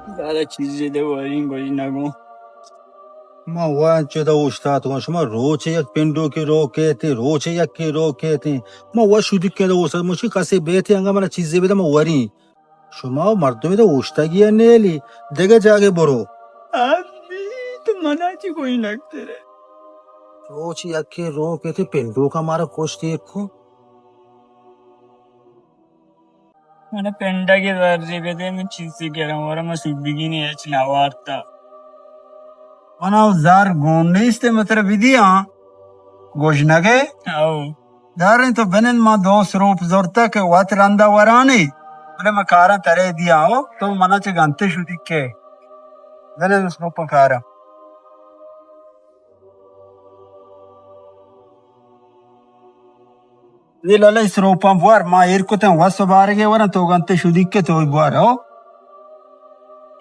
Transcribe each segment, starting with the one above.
دادا چیزے دے وریں گوئی نگو۔ ما وا چدا اوشتاتگاں، شما روچے یک پنڈوکے روکیتیں، روچے یکے روکیتیں۔ ما وا شدیکے دا اوشتات، مشی کسے بیتے انگا منا چیزے بدے ما وریں۔ شما مردمے دا اوشتگی ء نیلی، دگہ جاگے برو۔ ابی تو منا چی گوئی نگترے؟ روچے یکے روکیتیں، پنڈوکا مارا کشت ایرکو۔ من پنڈگ ء زرے بدے، من چیزے گرم ورم، من سوبگی نے ہچ نہ وارتا۔ من او زر گون نیست، من ترا بدیاں۔ گوشنگے؟ او۔ داریں تو بنند، ما دو سروپ زرتا کہ وت رندا ورانی، بلے من کاراں ترے دیاں، او تو منا چہ گنتے شدی کہ۔ بنند سروپ کاراں۔ اے لالا، اے سروپاں بوار، ما ایر کتاں، وس و بارگے وراں، تو گنتے شدیک کے تو بوار، ہو؟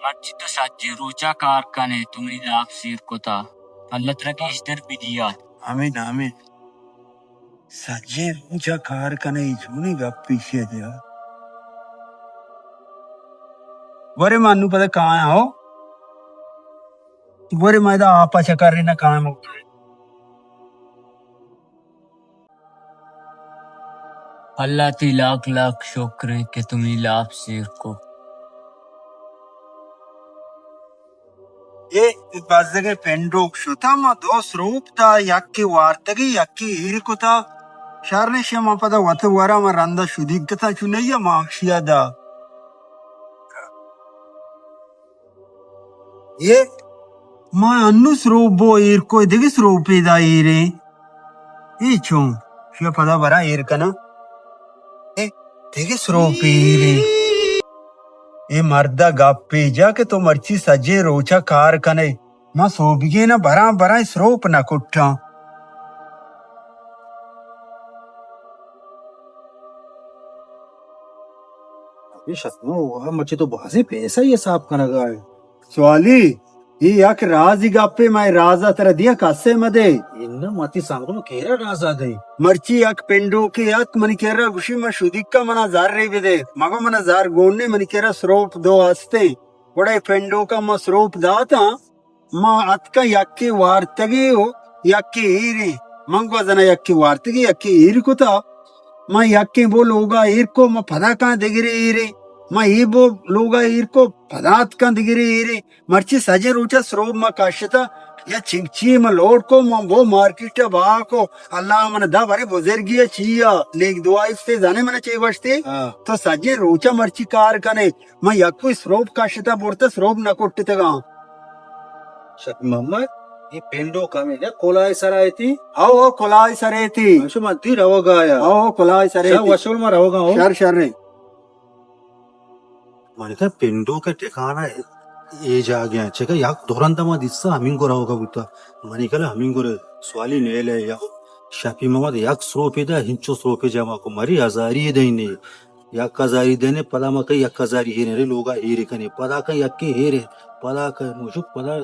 مرچی تو سجیں روچا کار کنے، تو منی لاپ سیر کتا۔ اللہ ترا گیشتر بدیا۔ آمین، آمین۔ سجیں روچا کار کنے، اے چونی گپ پیشے دیا۔ ورے ما نو پدا کایاں، ہو؟ ورے ما ادا آپا چکر نہ کایاں۔ اللہ تئی لاکھ لاکھ شکر انت کہ تو منی لاپ سیر کو۔ اے بزگیں پنڈوک شتا، ما دو سروپ تا، یکے وارتگی، یکے ایر کتا۔ شر نشے، ما پدا وت ورا، ما رندا شدیگ کتا، چو نیا ما اکشیا دا۔ اے ما انو سروپ بو ایر کو، دگہ سروپے دا ایریں۔ اے چون؟ شیا پدا برا ایر کنا۔ اے دگہ سروپے ایریں۔ اے مردا گپے جا کہ تو مرچی سجیں روچا کار کنے۔ ما سوبگے نہ براں براں سروپ نہ کٹاں۔ ابی شتمو، واہ، مرچی تو بازیں پیسہ ہی حساب کنگا ہے۔ سوالی، اے یک رازی گپے، ما اے رازا ترا دیا کسے مدے۔ اناں، ما تی سانگو کیرا رازا دے۔ مرچی یک پنڈوکے ات منی کرا گوشی، ما شدیکا منا زر ری بدے۔ مگو منا زر گون نے، منی کرا سروپ دو ہستے۔ گڑا اے پنڈوکا ما سروپ داتاں۔ ما اتکاں یکے وارتگے و یکے ایریں۔ من گوزنا یکے وارتگے، یکے ایر کتا۔ ما یکے بو لوگا ایر کو، ما پدا کاں دگرے ایریں۔ ما اے بو لوگا ایر کو، پدا اتکاں دگرے ایریں۔ مرچی سجیں روچا سروپ ما کشتا، یا چنکچی ما لوڈ کو، ما بو مارکیٹا با کو۔ اللہ من دا برے بزرگی چیا، نیک دعا استے زانے من چے گوشتے۔ ہاں۔ تو سجیں روچا مرچی کار کنے۔ من یکوئی سروپ کشتا برتا، سروپ نہ کٹتگاں۔ شفیع محمد، اے پنڈوک ہمے نہ کلاہ سرا ایتی؟ ہو، ہو، کلاہ سرا ایتی۔ شما دی روگا یا؟ ہو، ہو، کلاہ سرا ایتی۔ وشول ما روگا ہو۔ شر، شر۔ منی کلا پنڈوک ٹھکانہ اے جاگہ ایں، چکہ یک دو رند ما دیستا ہمینگو روگا بوتا۔ منی کلا ہمینگو سوالی نیلے یا۔ شفیع محمد یک سروپے دا، ہنچو سروپے جمع کو، مری ہزاری دئینے۔ یک ہزاری دینے، پدا ما کئی یک ہزاری ہیریں، رے لوگا ہیرے کنے، پدا کئی یکے ہیرے، پدا کئی موشک، پدا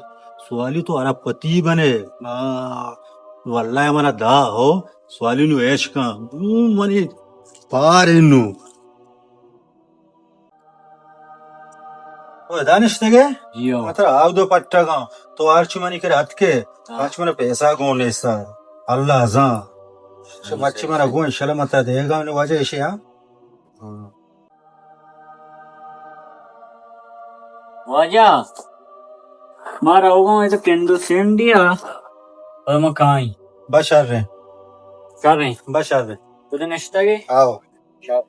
سوالی تو ارب پتی بنے۔ آ، واللہ منا دا ہو، سوالی نو ایش کن۔ اوں منی پار انو۔ او دانشتگے؟ جی ہو۔ مطلب آو دو پٹگاں، تو ہرچی منی کرے اتکے، ہاں۔ ہرچی منا پیسہ گون نیستا۔ اللہ زان۔ شما چی منا گون، انشاءاللہ متا دیگا، واجہ ایشی، ہاں؟ واجہ، ما روگاں اے تو کنڈو سینڈیا، اور ما کائیں۔ بشر رہے۔ شر رہے۔ بشر رہے۔ تو تو نشتگے؟ آؤ۔ شر۔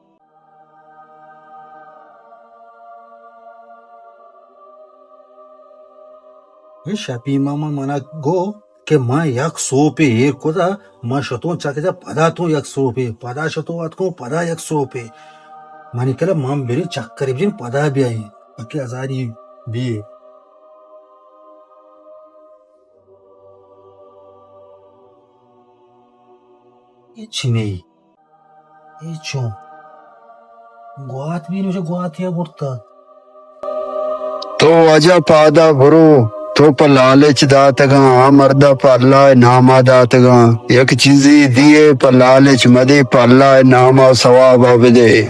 اے شپی ماما منا گو، کہ من یک سوپے ایر کتا، من شتوں چکے جا پدا توں یک سوپے، پدا شتوں اتکوں پدا یک سوپے۔ منی کلا من بریں چکرے بجن پدا بیائیں، اکے ہزاری بی۔ ہچی نئی۔ اے چون؟ گوات بی نوشہ گواتی ء برتگ۔ تو واجہ پادا برو، تو پہ لالچ داتگاں، آ مردا پہ اللہ ء ناما داتگاں۔ یک چیزے دیئے پہ لالچ مدے، پہ اللہ ء ناما ثوابا بدے۔